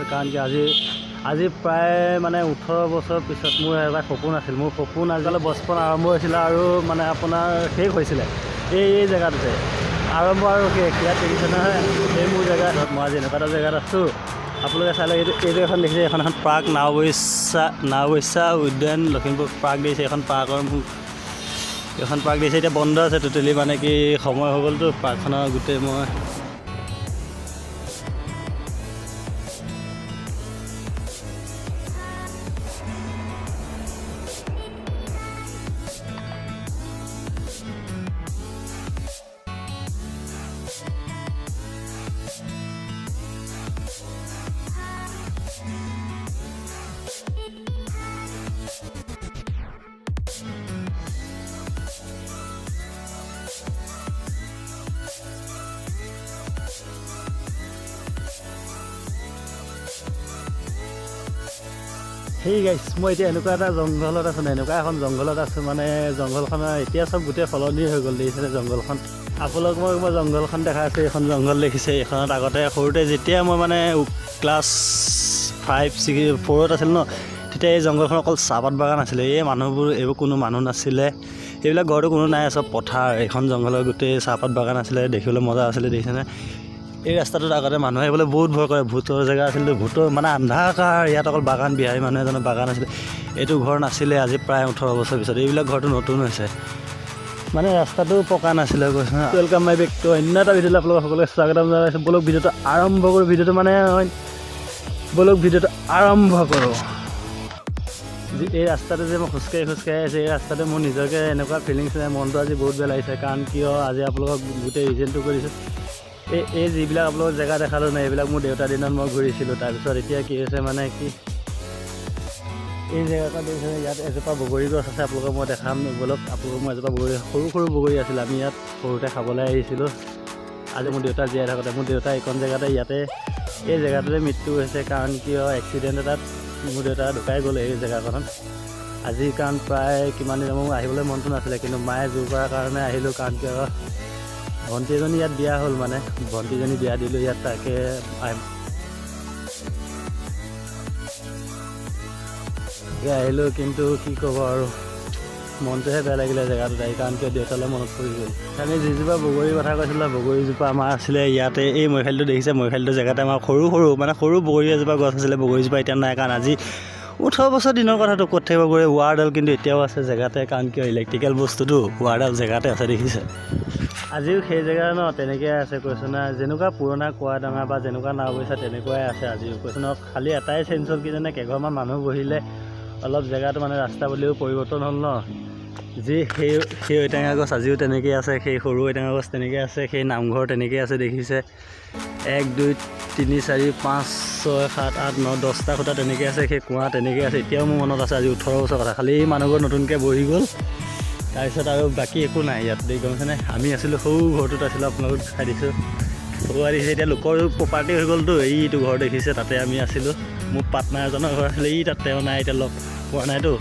আছোঁ। কাৰণ কি আজি আজি প্ৰায় মানে 18 বছৰ পিছত মোৰ এটা সপোন আছিল। মোৰ সপোন আজিকালি বচপন আৰম্ভ হৈছিলে আৰু মানে আপোনাৰ শেষ হৈছিলে এই এই জেগাটোতে আৰম্ভ আৰু শেষ। ইয়াত দেখিছে নহয়, এই মোৰ জেগাত মই আজি এনেকুৱা এটা জেগাত আছোঁ। আপোনালোকে চাই লওক, এইটো এইটো এখন দেখিছে, এইখন এখন পাৰ্ক, নাওবৈচা নাওবৈচা উদ্যান, লখিমপুৰ পাৰ্ক দিছে। এইখন পাৰ্কৰ মোক এইখন পাৰ্ক দিছে। এতিয়া বন্ধ আছে টোটেলি, মানে কি সময় হৈ গ'লতো পাৰ্কখনৰ গোটেই। মই সেই গাইছ, মই এতিয়া এনেকুৱা এটা জংঘলত আছোঁ ন, এনেকুৱা এখন জংঘলত আছোঁ। মানে জংঘলখনৰ এতিয়া চব গোটেই সলনি হৈ গ'ল। দেখিছেনে জংঘলখন? আপোনালোক মই জংঘলখন দেখাই আছোঁ। এইখন জংঘল দেখিছে? এইখনত আগতে সৰুতে যেতিয়া মই মানে ক্লাছ ফাইভ ছিক্স ফ'ৰত আছিলোঁ ন, তেতিয়া এই জংঘলখন অকল চাহপাত বাগান আছিলে। এই মানুহবোৰ, এইবোৰ কোনো মানুহ নাছিলে। এইবিলাক ঘৰতো কোনো নাই, চব পথাৰ। এইখন জংঘলৰ গোটেই চাহপাত বাগান আছিলে, দেখিবলৈ মজা আছিলে। দেখিছেনে? এই ৰাস্তাটোত আগতে মানুহে আহিবলৈ বহুত ভয় কৰে। ভূতৰ জেগা আছিলতো, ভূতৰ মানে আন্ধাকাৰ। ইয়াত অকল বাগান, বিহাৰী মানুহ এজনৰ বাগান আছিলে। এইটো ঘৰ নাছিলে। আজি প্ৰায় 18 বছৰ পিছত এইবিলাক ঘৰটো নতুন হৈছে। মানে ৰাস্তাটো পকা নাছিলে, কৈছোঁ। Welcome my back to অন্য এটা ভিডিঅ'লৈ আপোনালোক সকলোকে স্বাগতম জনাইছোঁ। ব'লক, ভিডিঅ'টো আৰম্ভ কৰোঁ। ভিডিঅ'টো মানে ব'লক, ভিডিঅ'টো আৰম্ভ কৰোঁ। এই ৰাস্তাটো যে মই খোজকাঢ়ি খোজকাঢ়ি আহিছোঁ, এই ৰাস্তাটো মোৰ নিজকে এনেকুৱা ফিলিংছ নাই। মনটো আজি বহুত বেয়া লাগিছে। কাৰণ কিয়, আজি আপোনালোকক গোটেই ৰিজনটো কৈ দিছোঁ। এই এই যিবিলাক আপোনালোকক জেগা দেখালোঁ ন, এইবিলাক মোৰ দেউতাৰ দিনত মই ঘূৰিছিলোঁ। তাৰপিছত এতিয়া কি হৈছে, মানে কি এই জেগাকণ দেখিছে, ইয়াত এজোপা বগৰী গছ আছে। আপোনালোকক মই দেখাম ব'লক। আপোনালোকক মই এজোপা বগৰী, সৰু সৰু বগৰী আছিলে, আমি ইয়াত সৰুতে খাবলৈ আহিছিলোঁ। আজি মোৰ দেউতা জীয়াই থাকোঁতে মোৰ দেউতা এইকণ জেগাতে, ইয়াতে এই জেগাটোতে মৃত্যু হৈছে। কাৰণ কিয়, এক্সিডেণ্ট এটাত মোৰ দেউতা ঢুকাই গ'ল এই জেগাকণত। আজি কাৰণ প্ৰায় কিমান দিন মোৰ আহিবলৈ মনটো নাছিলে, কিন্তু মায়ে জোৰ কৰাৰ কাৰণে আহিলোঁ। কাৰণ কিয়, ভণ্টি এজনী ইয়াত বিয়া হ'ল, মানে ভণ্টিজনী বিয়া দিলোঁ ইয়াত। তাকে তাকে আহিলোঁ। কিন্তু কি ক'ব আৰু, মনটোহে বেয়া লাগিলে জেগাটোত আহি। কাৰণ কিয়, দেউতালৈ মনত পৰি গ'ল। আমি যিজোপা বগৰীৰ কথা কৈছিলোঁ, বগৰীজোপা আমাৰ আছিলে ইয়াতে। এই মৈশালীটো দেখিছে? মৈশালীটো জেগাতে আমাৰ সৰু সৰু, মানে সৰু বগৰী এজোপা গছ আছিলে। বগৰীজোপা এতিয়া নাই, কাৰণ আজি 18 বছৰ দিনৰ কথাটো, ক'ত থাকিব গৈ? ৱাৰডাল কিন্তু এতিয়াও আছে জেগাতে। কাৰণ কিয়, ইলেক্ট্ৰিকেল বস্তুটো, ৱাৰডাল জেগাতে আছে, দেখিছে? আজিও সেই জেগা ন তেনেকৈ আছে, কৈছোঁ না। যেনেকুৱা পুৰণা কুৱাডঙা বা যেনেকুৱা নাওবৈচা, তেনেকুৱাই আছে আজিও, কৈছোঁ ন। খালি এটাই চেঞ্জ হ'ল, কি জানে, কেইঘৰমান মানুহ বহিলে অলপ জেগাটো, মানে ৰাস্তা বুলিও পৰিৱৰ্তন হ'ল ন। যি সেই সেই ঔটেঙা গছ আজিও তেনেকেই আছে, সেই সৰু ঔটেঙা গছ তেনেকৈ আছে, সেই নামঘৰ তেনেকেই আছে, দেখিছে? এক, দুই, তিনি, চাৰি, পাঁচ, ছয়, সাত, আঠ, ন, 10টা খুঁটা তেনেকৈ আছে। সেই কুঁৱা তেনেকৈ আছে। এতিয়াও মোৰ মনত আছে, আজি 18 বছৰ কথা। খালি এই মানুহঘৰ নতুনকৈ বহি গ'ল, তাৰপিছত আৰু বাকী একো নাই ইয়াত দেই, গম পাইছেনে? আমি আছিলোঁ, সৰু ঘৰটোত আছিলোঁ, আপোনালোক দেখাই দিছোঁ। সৰু দিছে, এতিয়া লোকৰ প্ৰপাৰ্টি হৈ গ'লতো। এইটো ঘৰ দেখিছে, তাতে আমি আছিলোঁ। মোৰ পাৰ্টনাৰ এজনৰ ঘৰ আছিলে এই তাত, তেওঁ নাই এতিয়া, লগ পোৱা নাইতো।